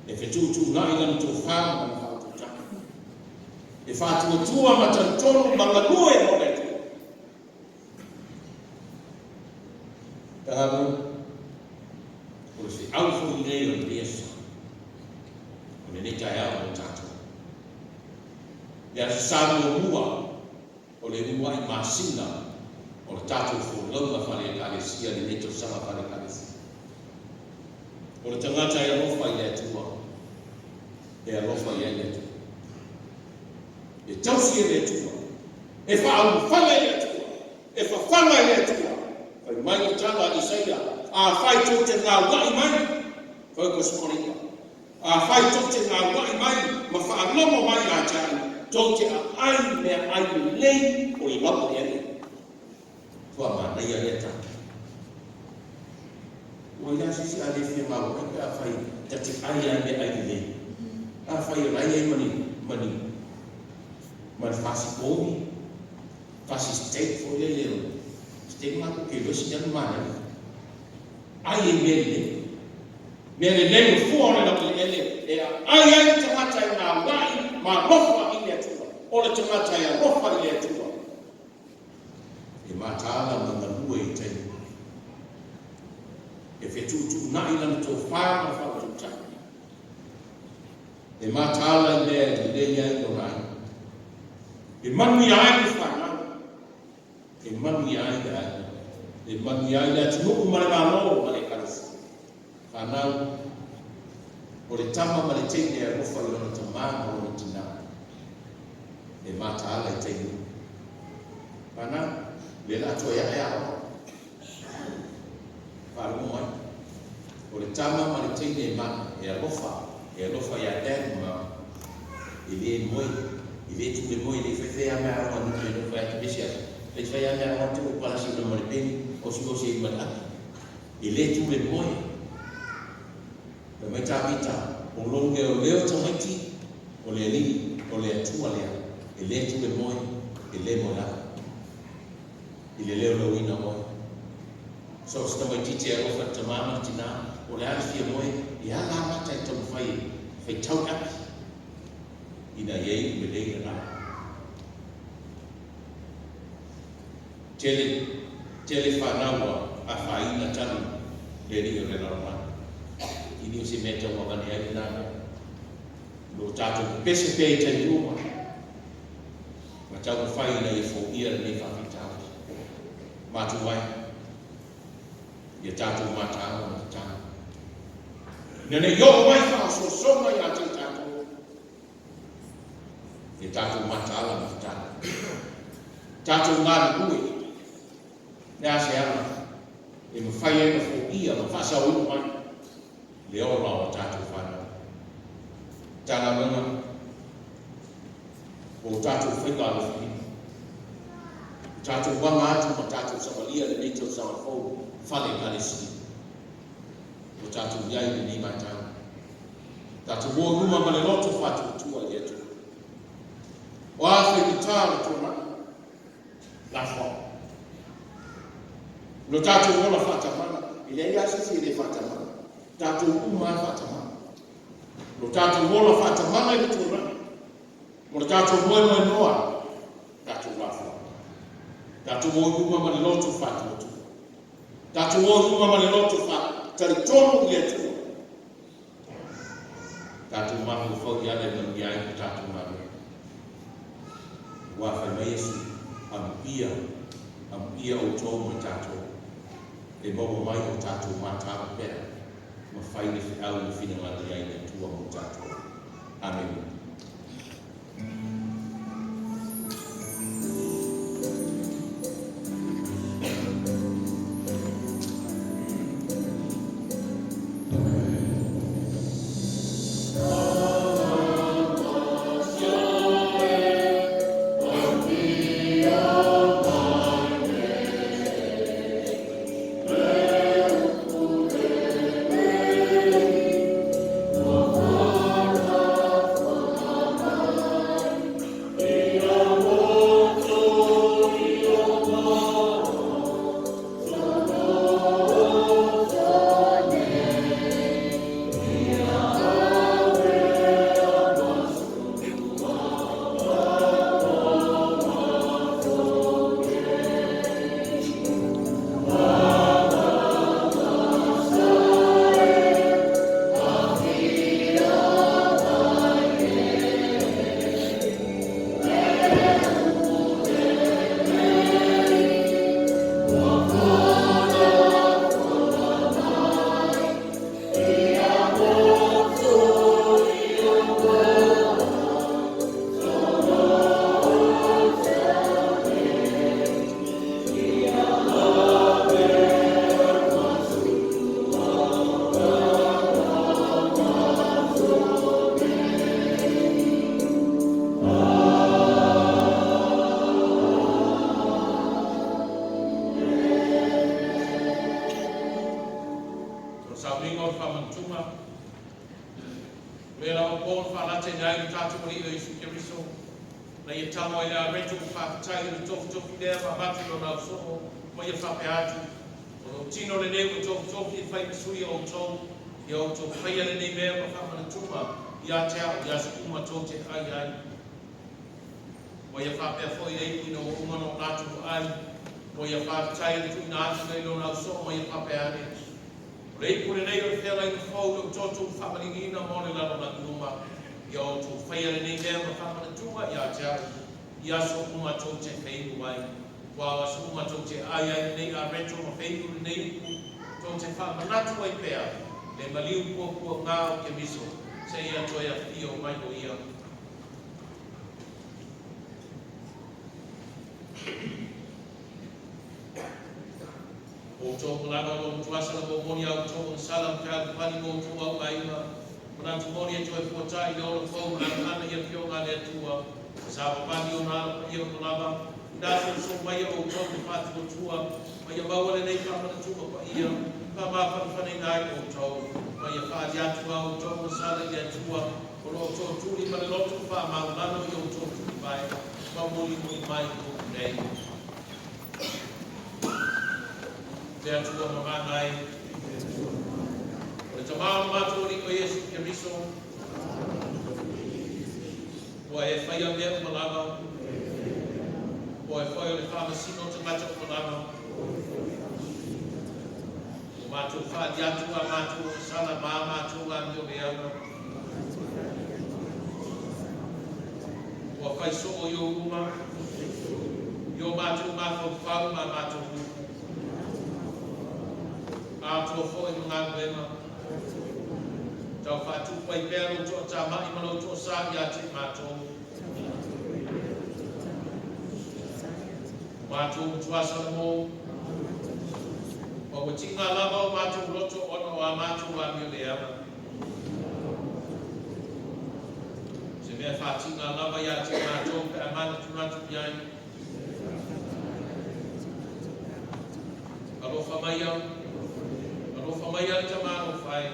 E fetuutuunai lana tofa ma lana faautautaga. E faatuatua ma talitonu ma galue mo le Atua. Talu, o le feau foi lenei o lenei aso, o lenei taeao mo tatou. Le Aso Sa muamua o le uluai masina o le. tatou folauga faale-Ekalesia i lenei tausaga faale-Ekalesia. O le tagata e alofa i le Atua, e alofa i ai le Atua. E tausi e le Atua, e faaulufale i le Atua, e fafaga i le Atua. Fai mai le tala a Isaia, afai tou te gauai mai, focus on i'a. Afai tou te gauai mai ma faalogo mai ia te au, tou te aai meaai lelei o le laueleele. Ua manaia lea tala. Ua i ai se isi a le fia gauai pe afai ta te ai ai meaai lelei. Afai o la e i ai ma ni fasi povi, fasi steak foi lele o steak ma ku ke losi anu manaia. Ai e mea lelei. Mea lelei o fua o le laueleele e aai ai le tagata e gauai ma alofa i le Atua. O le tagata e alofa i le Atua. E mataala ma galue i taimi. E fetuutuunai lana tofa ma le faautautaga. E mataala i mea e lelei ai lona aiga. E manuia ai le fanau. E manuia ai le aiga. E manuia ai le atunuu ma le Malo ma le Ekalesia. Fanau, o le tama ma le teine e alofa i lona tamā ma lona tinā. E mataala i taimi uma. Fanau, lea o le a toe ae aoga. Faalogo mai. O le tama ma le teine e ma, e alofa, e alofa ia dad ma mama. E le moe, e le tu le moe, e le faifai lava meaaoga nuu e nofo ai atu le isi aso. Faifai lava meaaoga atu o palasi ona ma le peni, osi osi ai ma le api. E le tu le moe. Fai mai Tavita, o lou leoleo tamaiti, o le Alii, o le Atua lea, e le tu le moe, e le moe lava. I le leoleoina oe. So o se tamaitiiti e alofa i le tamā ma le tinā, o le a le fia moe, e ala amata e taumafai e faitau le api, ina ia iu lelei lena. Tele, tele fanau ua afaina talu le alii o le lalolagi. E le o se mea e tauavane ai lena mea. O lo o tatou pepese pea i taimi uma, ma taumafai ina ia foia lenei faafitauli. Matua ai, ia tatou mataala ma tatalo, ina ne i oo mai faaosoosoga ia te i tatou. Ia tatou mataala ma tatalo. Tatou galulue, le a se ala e mafai ai ona foia ma faasaoina mai le ola o a tatou fanau. Matagaluega o tatou faiva alofilima. O tatou aga atu ma tatou savalia lenei tausaga fou fale Ekalesia. Ua tatou i ai i lenei vaitau. Tatou o i luma ma le loto faatuatua i le Atua. O a faigata o le tuanai, lafoa. Lo tatou ola faatamala, e leai lava se isi e le faatamala. Tatou uma lava e faatamala. Lo tatou ola faatamala i le tuanai, o le tatou moemoenoa, tatou lafoa. Tatou o i luma ma le loto faatuatua. Tatou o i luma ma le loto faatalitonu i le Atua. Tatou mafaufau i ala e manuia ai ko tatou galuega. Aua fai mai Iesu, Amuia, amuia outou ma tatou, e maua mai o tatou mataala pea ma fai le feau na finagalo i ai le Atua mo tatou. Amene. Sauniga o le Faamanatuga. O lea lava po na faalataina ai lo tatou Alii o Iesu Keriso, na ia tago ai le areto ma faafetai i le tofitofi lea ma avatu i lona ausoo, ma ia faapea atu, o lou tino lenei ua tofitofi e fai ma sui o outou, ia outou faia lenei mea ma faamanatuga ia te au i aso uma tou te ai ai. Ua ia faapea foi le ipu ina ua uma ona latou ai, ua ia faafetai i le tuuina atu lea i lona ausoo ma ia faapea ane, o le ipu lenei o le feagaiga fou i lou toto ua faamaliliina mo le lalolagi uma, ia outou faia lenei mea ma faamanatuga ia te au i aso uma tou te feinu ai. Aua o aso uma tou te ai ai lenei areto ma feinu lenei ipu, tou te faamanatu ai pea le maliu puapuaga o Keriso seia toe afio mai o ia. O outou malaga o lo o mutuasa na momoli a outou agasala ma fealofani ma outou auaiga, manatu moni e toe fuata'i i le ola fou ma anaana i Afioga a le Atua, ma savavali i ona ala paia uma lava, ina soosoo mai e outou le faatuatua, ma ia maua lenei faamanatuga paia, faamafanafanaina ai outou, ma ia faali atu a outou agasala i le Atua, o lo o tootuli ma le loto faamaulalo i outou tulivae, ma mulimuli mai i upu nei. Le Atua mamana e, o le Tama o le matou Alii o Iesu Keriso, ua e faia mea uma lava, o oe foi o le faamasino o tagata uma lava, ua matou faali atu a matou agasala ma a matou amioleaga, ua fai soo i ou luma, i o matou mafaufau ma a matou upu, atoa foi ma galuega, tau faatupu ai pea lou toatama'i ma lou toasā ia te i matou. O matou mutuasa na mou, ma ua tiga lava o matou loto ona o a matou amioleaga. O se mea faatiga lava ia te i matou pe a manatunatu i ai. Alofa maia, alofa maia le Tama alofa e.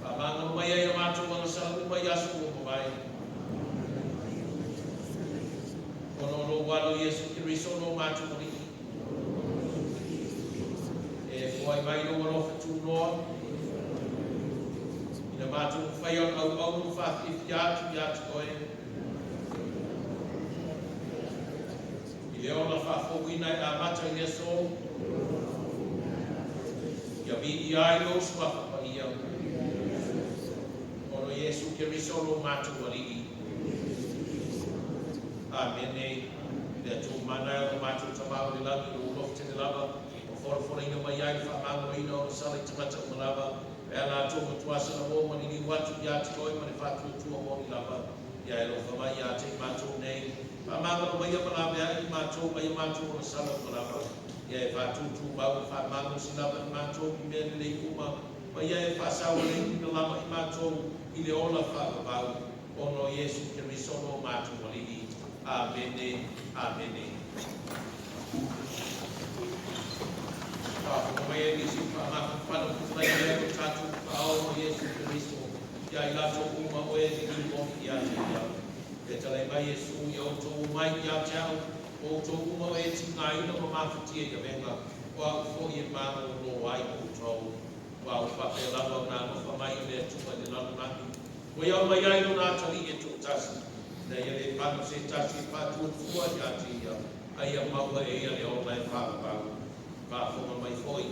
Faamagalo maia i a matou agasala uma i aso ua mavae. Ona o lou Alo Iesu Keriso lo matou Alii. E foai mai lou alofa tunoa, ina matou mafaia o le auauna ma faafiafia atu ia te oe. I le ola faafouina e amata i le aso, ia viia ai lou suafa paia. Ona o Iesu Keriso lo matou Alii. Amene. Le Atua mamana e o lo matou Tama o le lagi, lou alofa tele lava, ua folafolaina mai ai le faamagaloina o agasala i tagata uma lava, pe a latou matuasa na mo ma liliu atu ia te oe ma le faatuatua moni lava. Ia e alofa mai ia te i matou nei, faamagalo maia ma laveai i matou mai a matou agasala uma lava. Ia e faatutumau ma faamalosi lava i matou i mea lelei uma, ma ia e faasaualeiina lava i matou i le ola faavavau, ona o Iesu Keriso lo matou Alii. Amene. Amene. Faafofoga mai e nisi faamafanafana o tufai ai o tatou Tapaau o Iesu Keriso ia i latou uma o e liliu moni ia te ia. E talai mai Iesu ia outou omai ia te au, o outou uma o e tigaina ma mafatia i avega, o au foi e malōlō ai outou. Aua ua faapea lava ona alofa mai o le Atua i le lalolagi, ua ia aumai ai lona atalii e toatasi, ina ia le paga se tasi e faatuatua ia te ia, a ia maua e ia le ola e faavavau. Faafofoga mai foi,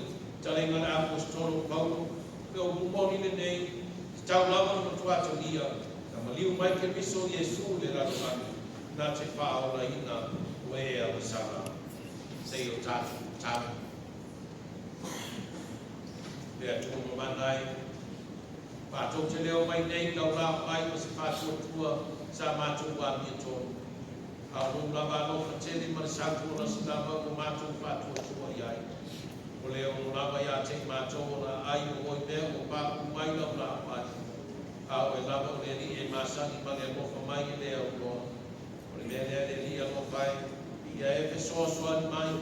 talaiga a le Aposetolo o Paulo, o le upu moni lenei, tatau lava ona matua talia, na maliu mai Keriso Iesu i le lalolagi, na te faaolaina o e agasala. Sei o tatou tatalo. Le Atua mamana e, matou te leo mai nei i lau laoai ma se faatuatua sa matou amiotonu. A o lou lava alofa tele ma le sautualasi lava ua matou faatuatua i ai. O le ono lava ia te i matou o la ai o oe mea ua paʻu mai lau laoai. A o oe lava o le Alii e masani ma le alofa mai i le auloa. O le mea lea le Alii alofa e, ia e fesoasoani mai.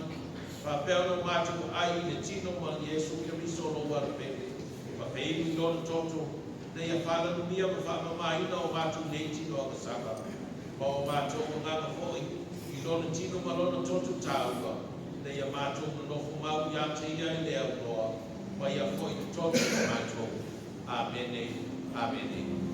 Faapea ona o matou vaai i le tino ma Iesu Keriso lou Alapele, ma feinu i lona toto, ina ia faalanumia ma faamamaina o matou nei tino agasala, ma o matou agaga foi, i lona tino ma lona toto taua, ina ia matou nonofo mau ia te ia i le auloa, ma ia foi i totonu o matou. Amene. Amene.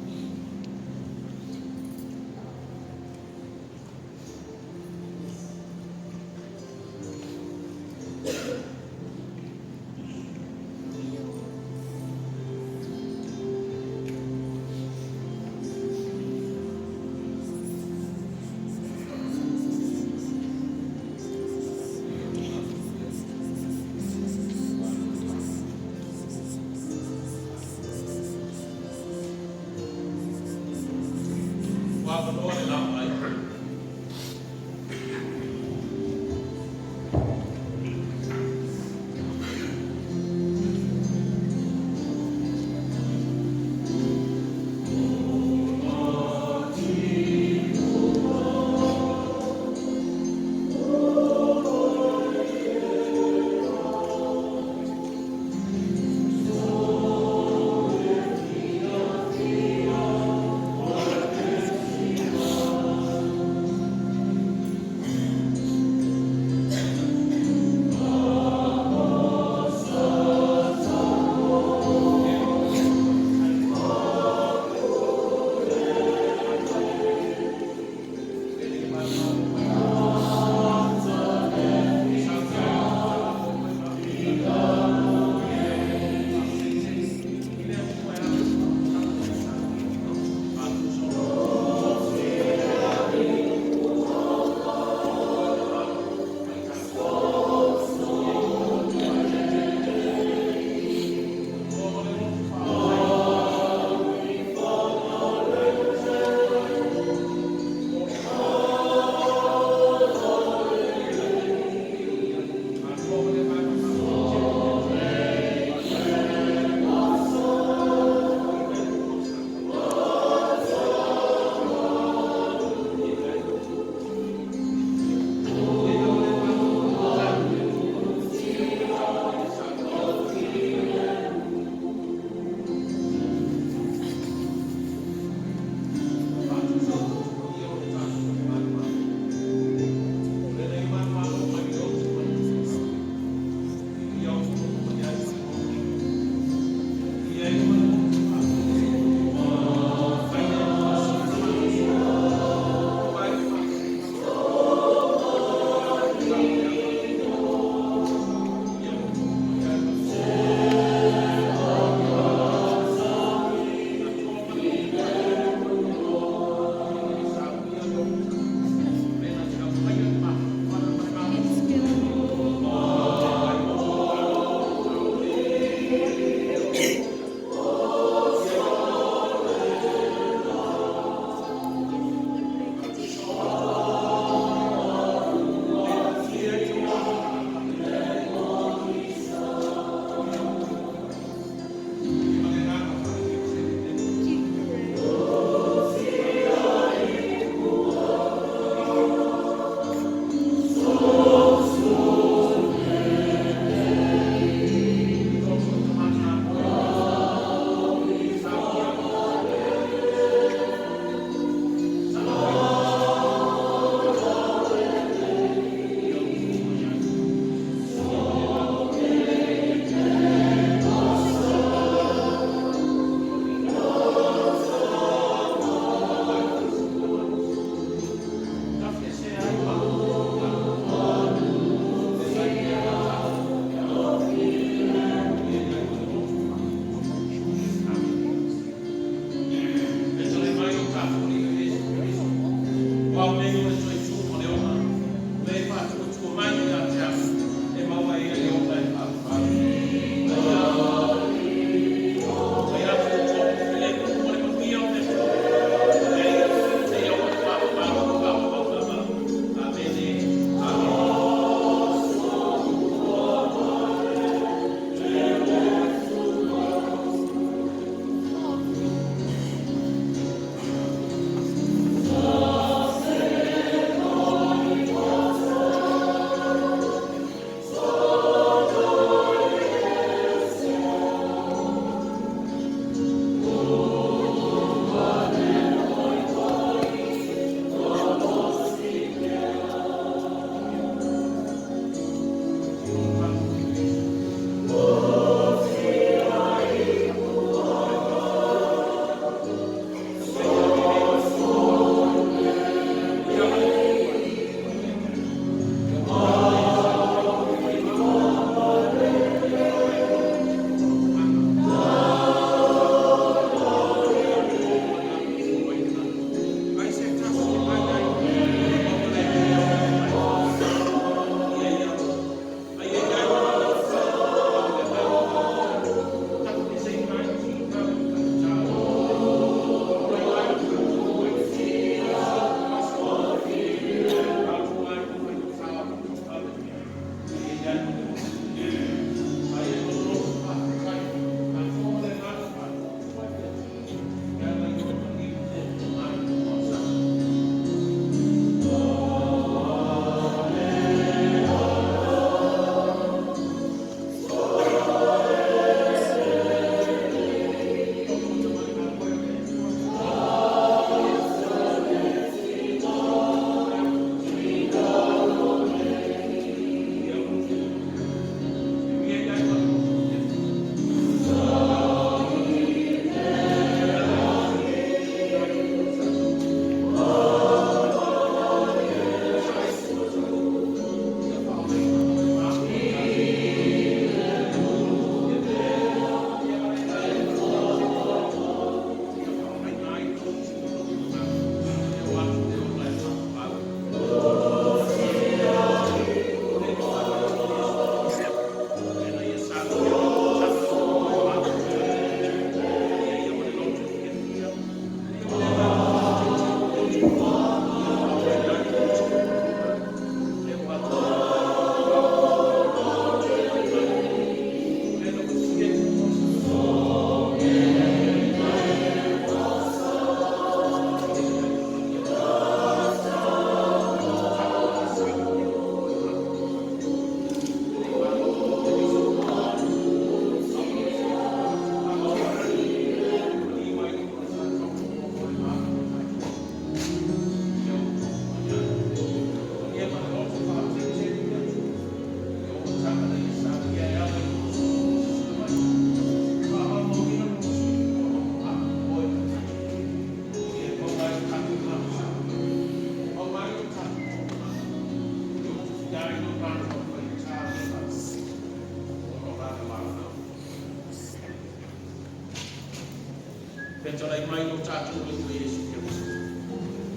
Fetalai mai lo tatou le Atua Iesu Keriso.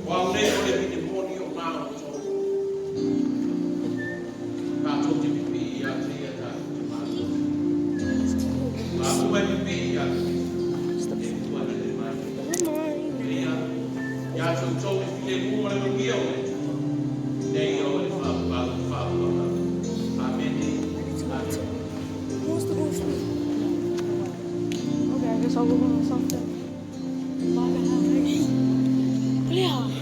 O au nei o le vinimoni o ma outou. Tatou te pipii ia te ia tatou te mātou. Ma uma e pipii ia te e ua na le mai. Ia, ia te outou le filemu ma le manuia o le Atua. Nei o le whaapau whaapuanga. Amene. Amene. Who wants to go to sleep? Okay, I guess I'll go by myself then. Bye, guys. Yeah.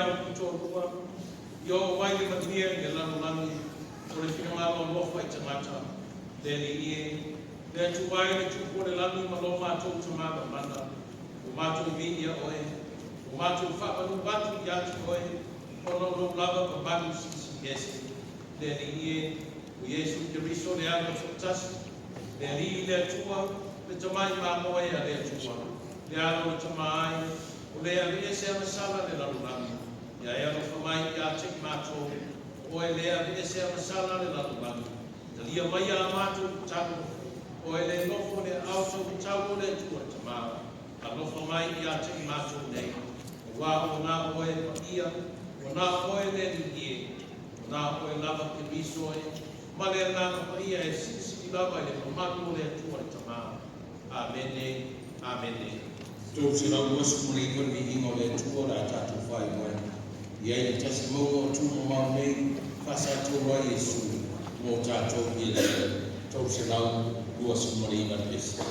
au toalua, ia oo mai le manuia i le lalolagi, o le finagalo alofa i tagata, le Alii e, le Atua e le Tupu o le lagi ma lo matou Tama mamana, ua matou viia Oe, ua matou faamanu atu ia te Oe, ona o lou lava mamalu silisili ese. Le Alii e, o Iesu Keriso le Alo toatasi, le Alii le Atua, le Tamai mamoe a le Atua, le Alo o le Tama ai, o le aveese agasala a le lalolagi, ia e alofa mai ia te i matou, o Oe le aveese agasala a le lalolagi, talia maia a matou tatalo, Oe le nofo i le aao taumatau o le Atua le Tama, alofa mai ia te i matou nei, aua ua na Oe paia, ua na Oe le Alii e, ua na Oe lava Keriso e, ma le Agaga Paia e silisili lava i le mamalu o le Atua le Tama. Amene, amene. 329 le viiga o le Atua o le a tatou faailoa. I ai le tasi mauga o tumamau nei, faasatolu ai Iesu mo tatou i le 329 le pese.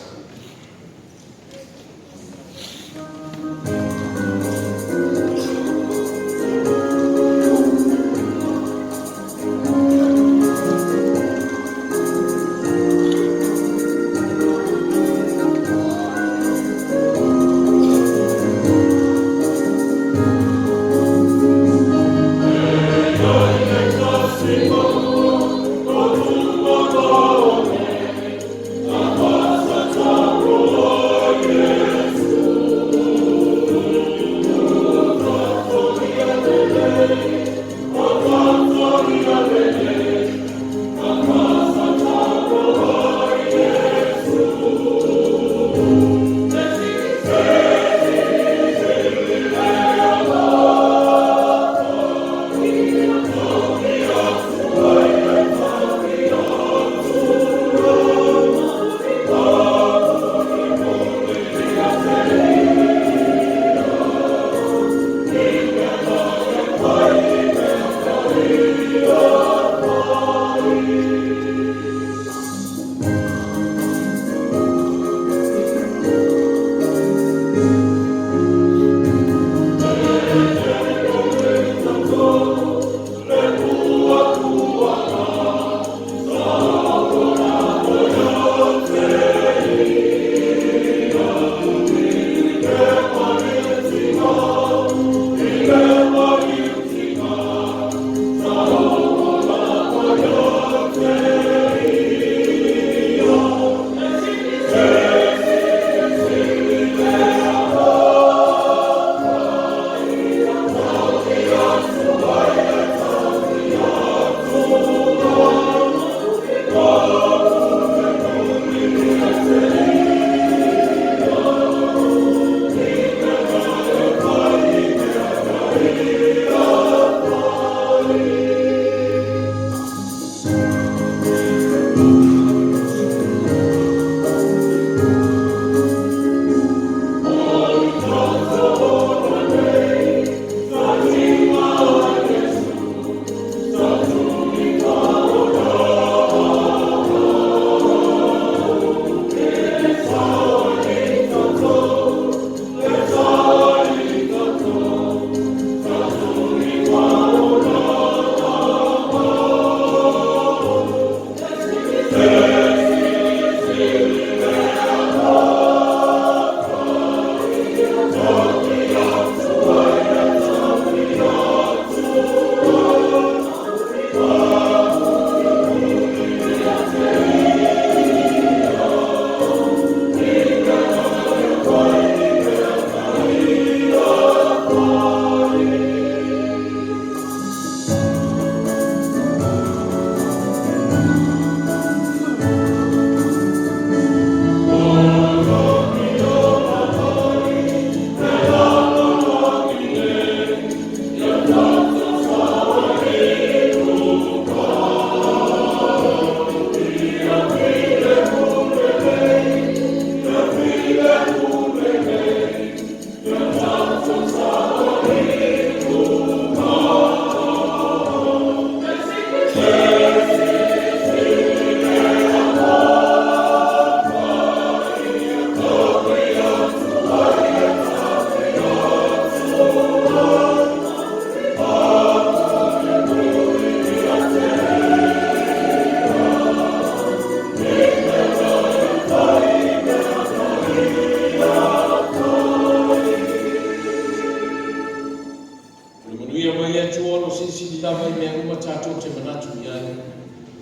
Manuia mai le Atua o lo o silisili lava i mea uma tatou te manatu i ai.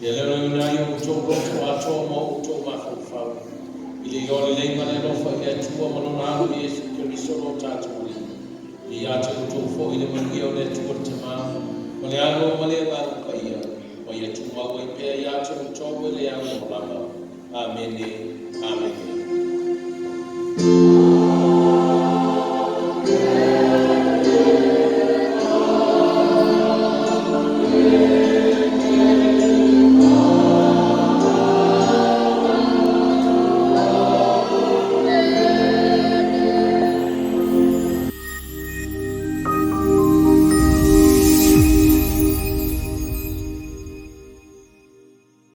Ia leoleoina ai o outou loto atoa ma o outou mafaufau. I le iloa lelei ma le alofa i le Atua ma lona Alo Iesu Keriso lo tatou Alii. Ia ia te outou foi le manuia o le Atua le Tama, ma le Alo ma le Agaga Paia, ma ia tumau ai pea ia te outou e le aunoa lava. Amene, amene.